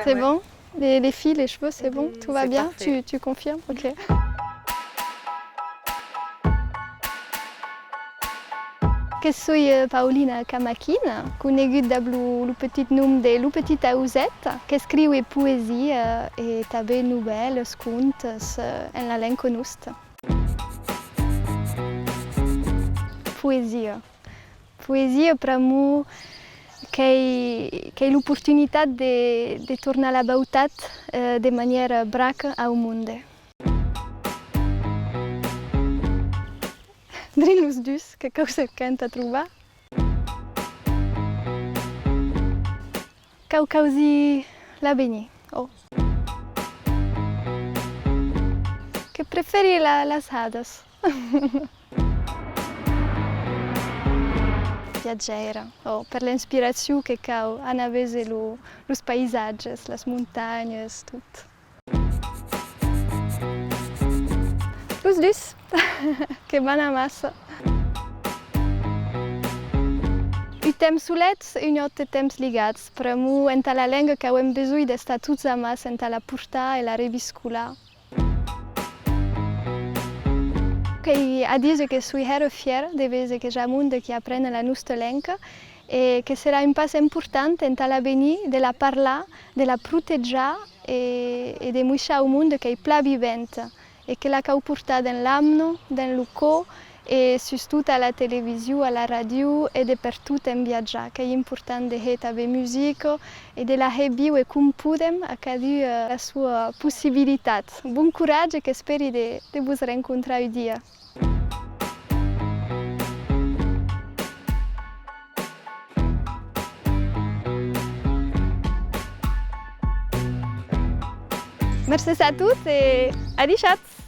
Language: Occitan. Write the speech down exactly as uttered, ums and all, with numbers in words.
C'est bon ? Les, les filles, les cheveux, c'est bon ? Tout va bien ? Tu, tu confirmes ? Ok. Que soi, eh, Paulina Camaquin, conegut dab lo, lo petit nom de Lo Petit Auset, qu'escriu poesia e tanben novèlas, contes, eh, en la lenga nosta. Poesia. Poesia, pr'amor qu'ei, qu'ei l'oportunitat de, de tornar la beutat, eh, de manièra braca au monde. Drin los dus, que cau cercar entà trobar. Cau causir l'avenir, ò. Que prefèri la, las hadas. Viatgèira, ò, per l'inspiracion que cau anar véser lo, los païsatges, las montanhas, tot. Los dus, que van amassa. Un temps solets, un aute temps ligats, pr'amor entà la lenga qu'avem besonh d'estar tots amassa entà la portar e la reviscolar. Qu'ei a díser que soi hèra fièra de véser que i a monde qui aprenen la nosta lenga e que serà un pas important entà l'avenir de la parlar, de la protejar e, e de moishar au monde qu'ei plan viventa e que la cau portar dens l'amna, dens lo còr e sustot a la television, a la ràdio e de pertot en viatjar, qu'ei important de hèr tanben musica e de la hèr víver com podem, a cadun, eh, la sua possibilitat. Bon coratge e qu'espèri de, de vos rencontrar un dia. Mercés a tots e adishatz!